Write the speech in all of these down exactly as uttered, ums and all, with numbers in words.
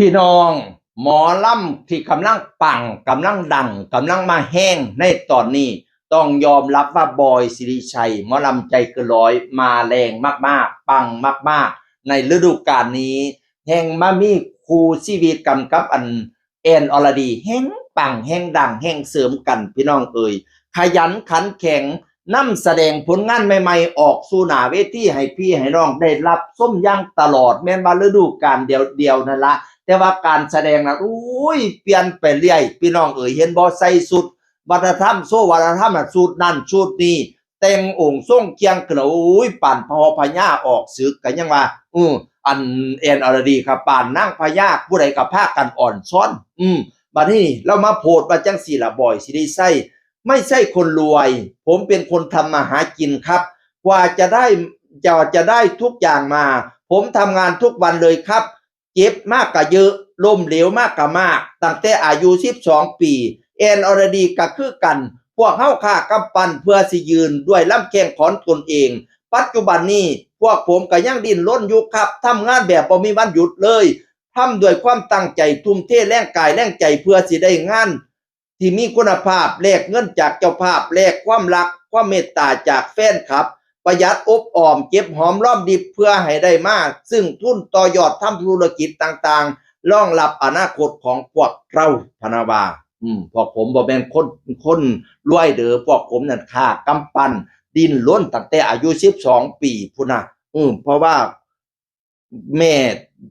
พี่น้อง หมอลำที่กำลังปัง กำลังดัง กำลังมาแฮงในตอนนี้ ต้องยอมรับว่าบอยศิริชัย หมอลำใจเกินร้อย มาแรงมากๆ ปังมากๆ ในฤดูกาลนี้ แฮงมามีคู่ชีวิตกันกับอันแอนอรดี แฮงปัง แฮงดัง แฮงเสริมกัน พี่น้องเอ๋ย ขยันขันแข็ง นำแสดงผลงานใหม่ๆ ออกสู่หน้าเวทีให้พี่ให้น้องได้รับชมอย่างตลอด แม่นว่าฤดูกาลเดียวๆ นั่นละ แต่ว่าการแสดงนะ อุ้ย เปลี่ยนไปเรื่อย พี่น้องเอ๋ย เห็นบ่ ใส่ชุดวัฒนธรรม โชว์วัฒนธรรมน่ะ ชุดนั่นชุดนี้ แต่งองค์ทรงเครื่องขึ้น โอ้ย ปานพ่อพญาออกศึก ก็ยังว่า อือ อันแอนอรดีครับ ปานนางพญา ผู้ใดก็พากันอ่อนซ้อน อืม บัดนี้เรามาโพสต์ว่าจังซี่ล่ะ บอยศิริชัย ไม่ใช่คนรวย ผมเป็นคนทำมาหากินครับ กว่าจะได้ จะ จะได้ทุกอย่างมา ผมทำงานทุกวันเลยครับ เจ็บมากกะเยอะ ล้มเหลวมากกะมาก ตั้งแต่อายุสิบสองปี แอนอรดีก็คือกัน พวกเฮาค้ากำปั้นเพื่อสิยืนด้วยลำแข้งของตนเอง ปัจจุบันนี้พวกผมก็ยังดิ้นรนอยู่ครับ ทำงานแบบบ่มีวันหยุดเลย ทำด้วยความตั้งใจ ทุ่มเทแรงกายแรงใจเพื่อสิได้งาน ที่มีคุณภาพ แลกเงินจากเจ้าภาพ แลกความรัก ความเมตตาจากแฟนคลับ ประหยัดอบออม เก็บหอมรอมริบเพื่อให้ได้มาซึ่งทุนต่อยอดทำธุรกิจต่างๆ รองรับอนาคตของพวกเรา พะนะว่า อืม พวกผมบ่แม่นคน คนรวยเด้อ พวกผมนั่นค้ากำปั้น ดิ้นรนตั้งแต่อายุสิบสองปีพุ้นนะ อืม เพราะว่า แม่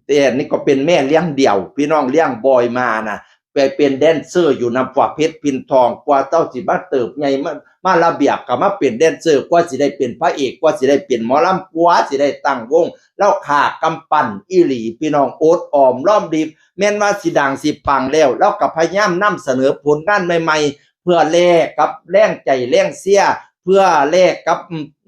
แอนนี่ก็เป็นแม่เลี้ยงเดี่ยว พี่น้องเลี้ยงบอยมานะ ไปเป็นแดนเซอร์อยู่นำพวกเพชรพินทอง กว่าเจ้าสิมาเติบใหญ่มา มาระเบียบก็มาเป็นแดนเซอร์ กว่าสิได้เป็นพระเอก กว่าสิได้เป็นหมอลำ กว่าสิได้ตั้งวง ลาวค้ากำปั้นอีหลี พี่น้อง อดออมรอมริบ แม่นว่าสิดังสิปังแล้ว ลาวก็พยายามนำเสนอผลงานใหม่ๆ เพื่อแลกกับแรงใจแรงเชียร์ เพื่อแลกกับ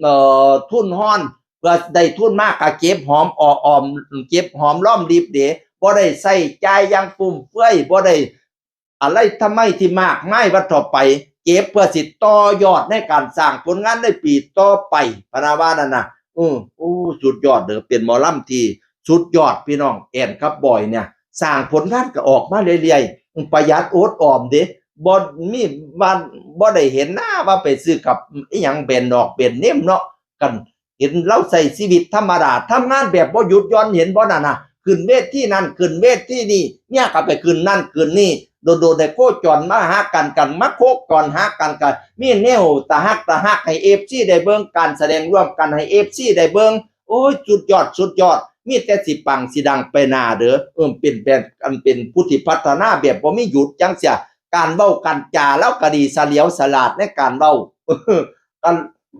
เอ่อ ทุนฮ้อน เพื่อได้ทุนมากก็เก็บหอมออม เก็บหอมรอมริบเด้ บ่ได้ใช้จ่ายอย่างฟุ่มเฟือย บ่ได้อะไรทำไมที่มากมายวัตถุไป เก็บเพื่อสิต่อยอดในการสร้างผลงานในปีต่อไป พะนะว่านั่นน่ะ อือ โอ้ สุดยอดเด้อ เป็นหมอลำที่สุดยอด พี่น้อง แอนกับบอยเนี่ย สร้างผลงานก็ออกมาเรื่อยๆ ประหยัดอดออมเด้ บ่มีบ้าน บ่ได้เห็นหน้าว่าไปซื้อกับอิหยังแบรนด์นอกแบรนด์เนมเนาะ กัน เห็นลาวใช้ชีวิตธรรมดา ทำงานแบบบ่หยุดหย่อน เห็นบ่นั่นน่ะ ขึ้นเวทีนั่น ขึ้นเวทีนี่ เมียก็ไปขึ้นนั่นขึ้นนี่ โดนๆ ได้โคจรมาหากัน กันมาโคจรหากัน ก็มีแนวตาฮักตาฮักให้ เอฟซี ได้เบิ่ง การแสดงร่วมกันให้ เอฟซี ได้เบิ่ง โอ้ย สุดยอด สุดยอด มีแต่สิปังสิดังไปหน้าเด้อ เออ เป็นแบบ อันเป็นผู้ที่พัฒนาแบบบ่มีหยุดจังเสีย การเว้าการจาลาวก็ดี เฉลียวฉลาดในการเว้า ก็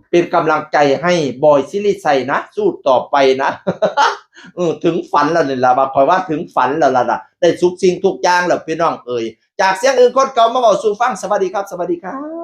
เป็นกำลังใจให้บอยศิริชัยนะ สู้ต่อไปนะ เออ ถึงฝันแล้วนี่ล่ะ ว่าข้อยว่าถึงฝันแล้วล่ะนะ ได้ทุกสิ่งทุกอย่างแล้วพี่น้องเอ๋ย จากเสียงอื่นคนเก่ามาเว้าสู่ฟัง สวัสดีครับ สวัสดีครับ